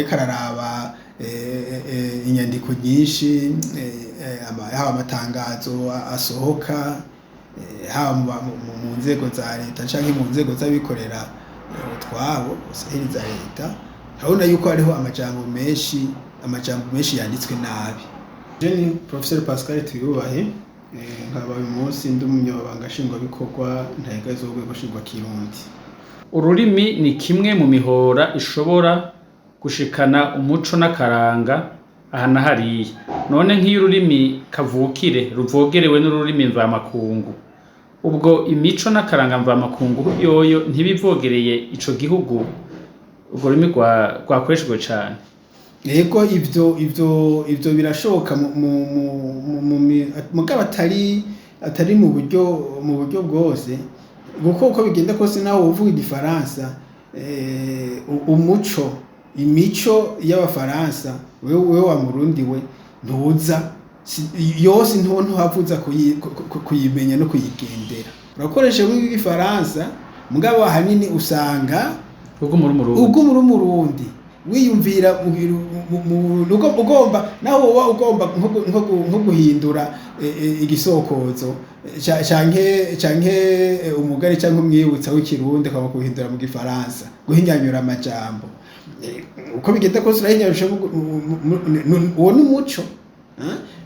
ariko araraba inyandiko nyinshi, haba amatangazo asohoka, haba mu nzego za leta canke mu nzego z'abikorera utwabo usahiriza leta, urabona yuko hariho amajambo menshi yanditswe nabi. Je ni Professeur Pascal Tuyubahe, nkaba uyu munsi ndi umunyamabanga nshingwabikorwa ntahegazwa w'urwego nshingwakirundi. Ururimi ni kimwe mu mihora ishobora gushikana umuco n'akaranga aha na hariya. None nk'iyo ururimi kavukire ruvogerewe n'ururimi mvamakungu, ubwo imico n'akaranga mvamakungu yoyo ntibivogereye ico gihugu urwo rurimi rwakoreshejwe cane? Yego, ivyo birashoboka mugabo atari mu buryo bwose, kuko uko bigenda kose, naho uvuga igifaransa, umuco, imico y'abafaransa, wewe wa murundi we ntuza yose ntuhavuza kuyimenya no kuyigendera. Urakoresha igifaransa, mugabo ahanini usanga ubwo muri umurundi, ubwo muri umurundi wiyumvira ugomba, naho woba ugomba nko guhindura igisokozo canke umugari canke umwibutsa w'ikirundi, ukaba kuhindura mu gifaransa, guhinyanyura amajambo. Uko bigenda kose urahinyanyura, uwo ni umuco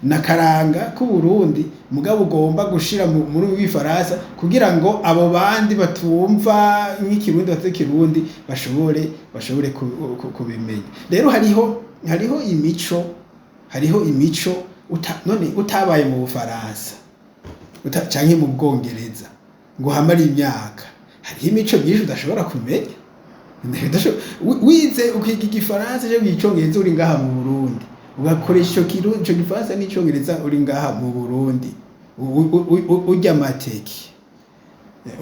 nakaranga k'Uburundi, mugabo ugomba gushira muri w'ifaransa kugira ngo abo bandi batumva nk'ikirundi, batazi ikirundi, bashobore kubimenya. Rero hariho imico none utabaye mu Bufaransa canke mu Bwongereza ngo uhamare imyaka, hariho imico myinshi udashobora kumenya. Wize ukiga igifaransa cyangwa icyongereza uri ngaha mu Burundi, ugakoresha ico kirundi, ico gifaransa n'icongereza uri ngaha mu Burundi, urya amateke,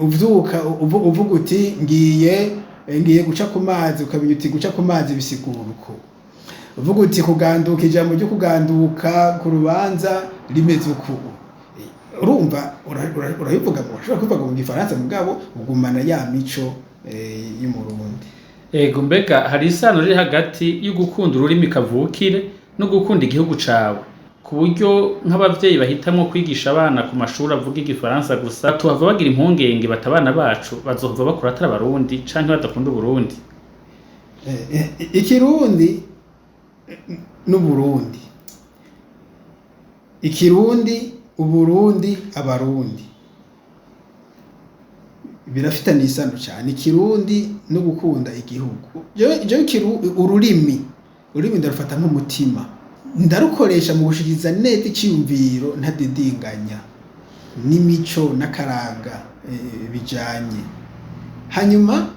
uvyuka uvuga uti ngiye guca ku mazi, ukamenya uti guca ku mazi bisigura uko, uvuga uti kuganduka, ijambo ryo kuganduka ku rubanza rimeze uku. Urumva urabivuga, urashobora kubivuga mu gifaransa, mugabo ugumana ya mico y'umurundi. Ego, mbega hari isano riri hagati yo gukunda ururimi kavukire no gukunda igihugu cawe, ku buryo nk'abavyeyi bahitamwo kwigisha abana ku mashuri avuga igifaransa gusa tuhava bagira impungenge bati abana bacu bazohava bakura atari abarundi canke badakunda Uburundi? Ikirundi n'Uburundi, ikirundi, Uburundi, abarundi birafitanye isano cyane, ikirundi no gukunda igihugu. Jewe ururimi ndarufata nk'umutima, ndarukoresha mu gushikiriza neza iciyumviro ntadidinganya, n'imico n'akaranga bijanye. Hanyuma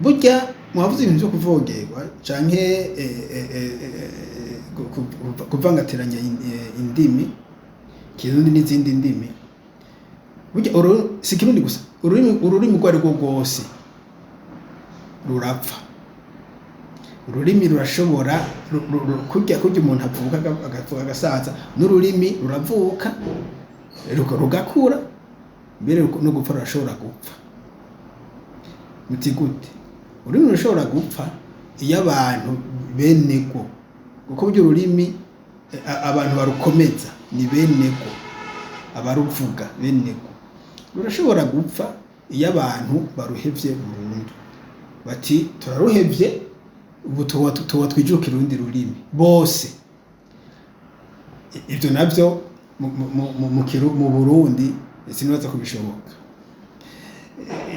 burya mwavuze ibintu vyo kuvogerwa canke kuvangatiranya indimi, kirundi n'izindi ndimi. Burya si kirundi gusa, ururimi urwo ari rwo rwose rurapfa. Ururimi rurashobora kurya umuntu avuka agavuka agasaza, n'ururimi ruravuka, rugakura, mbere no gupfa rurashobora gupfa. Muti gute? Ururimi rurashobora gupfa iyo abantu bene rwo, kuko burya ururimi abantu barukomeza ni bene rwo, abaruvuga, bene rwo. Rurashobora gupfa iyo abantu baruhevye burundu, bati turaruhevye ubu, tuba twijukira urundi rurimi bose. Ivyo navyo mu Burundi sinibaza ko bishoboka.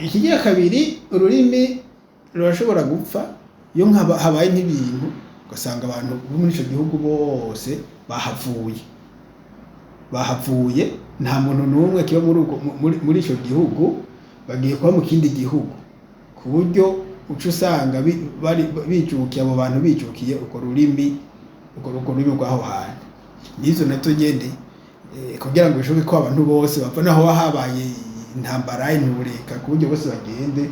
Ikigira kabiri, ururimi rurashobora gupfa iyo habaye nk'ibintu, ugasanga abantu bo muri ico gihugu bose bahavuye, nta muntu n'umwe kiba muri ico gihugu, bagiye kuba mu kindi gihugu, ku buryo uca usanga bari bijukiye, abo bantu bijukiye urwo rurimi rw'aho hantu. N'ivyo navyo nyene, kugira ngo bishoboke ko abantu bose bava naho habaye intambara, intureka, ku buryo bose bagende,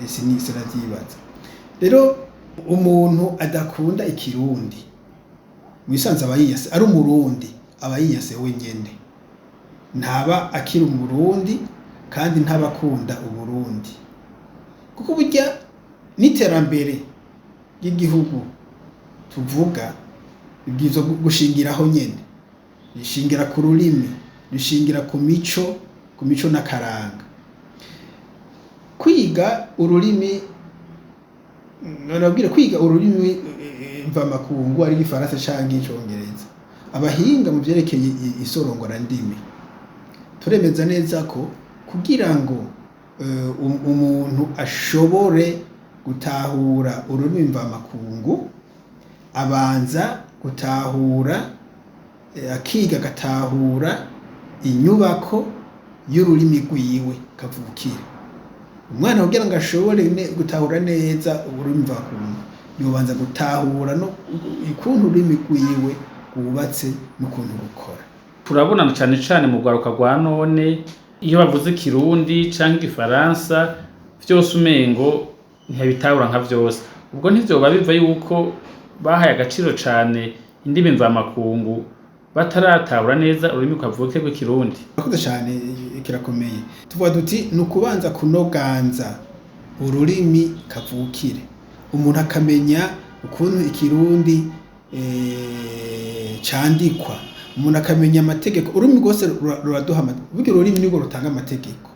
sinavyibaza. Rero umuntu adakunda ikirundi mwisanze aba yiyase, ari umurundi aba yiyase wenyene, ntaba akiri umurundi kandi ntaba akunda Uburundi, kuko burya n'iterambere ry'igihugu tuvuga ribwirizwa gushingiraho nyene, rishingira ku rurimi, rishingira ku mico, ku mico n'akaranga. Kwiga ururimi, nababwira kwiga ururimi mvamakungu ari igifaransa canke icongereza, abahinga mu vyerekeye isorongorandimi turemeza neza ko kugira ngo umuntu ashobore gutahura ururimi mvamakungu abanza gutahura, akiga agatahura inyubako y'ururimi rwiwe kavukire. Umwana kugira ngo ashobore gutahura neza ururimi mvamakungu yobanza gutahura no ukuntu ururimi rwiwe rwubatse n'ukuntu rukora. Turabona cane cane mu rwaruka rwa none, iyo bavuze ikirundi canke igifaransa vyose umengo ntibitahura nka vyose. Ubwo ntivyoba biva yuko bahaye agaciro cane indimi mvamakungu bataratahura neza ururimi kavukire rw'ikirundi? Urakoze cane, kirakomeye. Tuvuga duti ni ukubanza kunoganza ururimi kavukire, umuntu akamenya ukuntu ikirundi candikwa, umuntu akamenya amategeko. Ururimi rwose ruraduha, burya ururimi nirwo rutanga amategeko.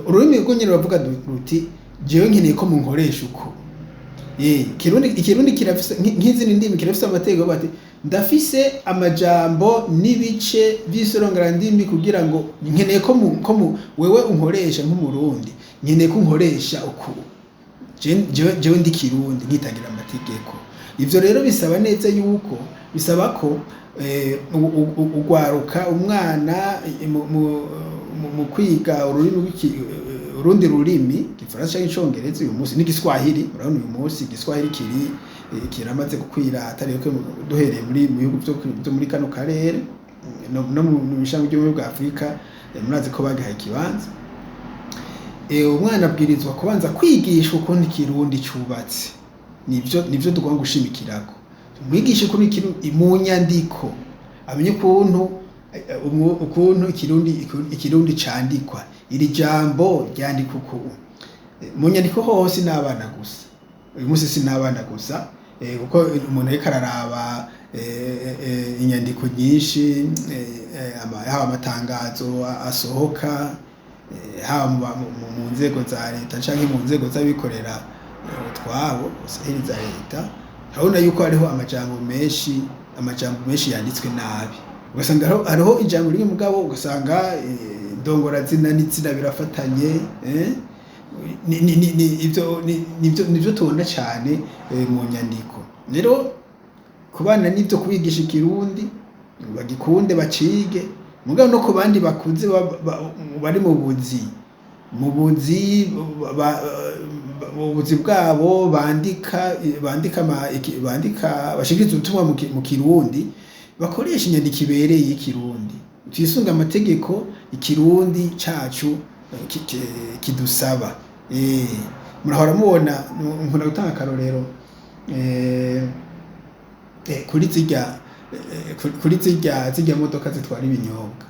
Ururimi rwo nyene ruravuga ruti jewe nkeneye ko munkoresha uko. Ikirundi kirafise nk'izindi ndimi, kirafise amategeko bati ndafise amajambo n'ibice vy'isorongerandimi kugira ngo nkeneye ko wewe unkoresha nk'umurundi, nkeneye ko unkoresha uku. Jewe ndi Kirundi nkitangira amategeko. Ivyo rero bisaba neza yuko bisaba ko ugwaruka, umwana mu kwiga ururimi urundi rurimi, igifaransa canke icongereza uyu munsi n'igiswahili. Urabona uyu munsi igiswahili kiri kiramaze gukwira, atari ko duhereye muri mu bihugu vyo muri kano karere no mu bishami by'ubumwe bwa Afurika, murazi ko bagihaye ikibanza. Umwana abwirizwa kubanza kwigishwa ukuntu ikirundi cubatse, nivyo tugomba gushimikirako. Umwigishe ukuntu ikirundi mu nyandiko, amenye ukuntu ikirundi candikwa, iri jambo ryandikwa uku mu nyandiko hose. N'abana gusa uyu munsi, si n'abana gusa, kuko umuntu ariko araraba inyandiko nyinshi, haba amatangazo asohoka, haba mu nzego za leta canke mu nzego z'abikorera utwabo za leta, urabona yuko hariho amajambo menshi yanditswe nabi. Ugasanga hariho ijambo rimwe, mugabo ugasanga ndongorazina n'izina birafatanye. Ivyo nivyo tubona cane mu nyandiko. Rero kubana n'ivyo kubigisha ikirundi bagikunde bacige, mugabo no ku bandi bakuze bari mu buzi bwabo, bandika bashikiriza ubutumwa mu kirundi, bakoresha inyandiko ibereye y'ikirundi, twisunga amategeko ikirundi cacu kidusaba. Murahora mubona, nkunda gutanga akarorero kuri zirya modoka zitwara ibinyobwa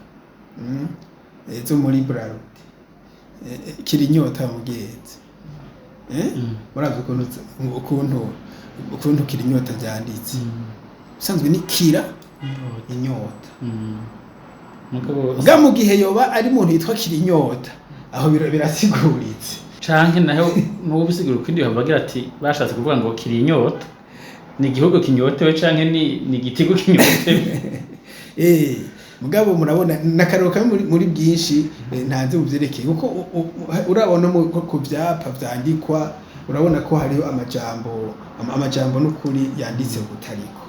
zo muri Brarudi, kirinyota mugenzi. Murazi ukuntu kirinyota ryanditse, usanzwe ni kira inyota. Mugabo bwa mu gihe yoba ari umuntu yitwa Kirinyota, aho birasiguritse. Canke naho n'ubu bisigura ukundi, bavuga ati bashatse kuvuga ngo kiri inyota ni igihugu kinyotewe canke ni igitigu kinyotewe. Mugabo murabona nakaroro kamwe muri byinshi ntanze mu vyerekeye, kuko urabona ku vyapa vyandikwa, urabona ko hariho amajambo n'ukuri yanditse kutariko.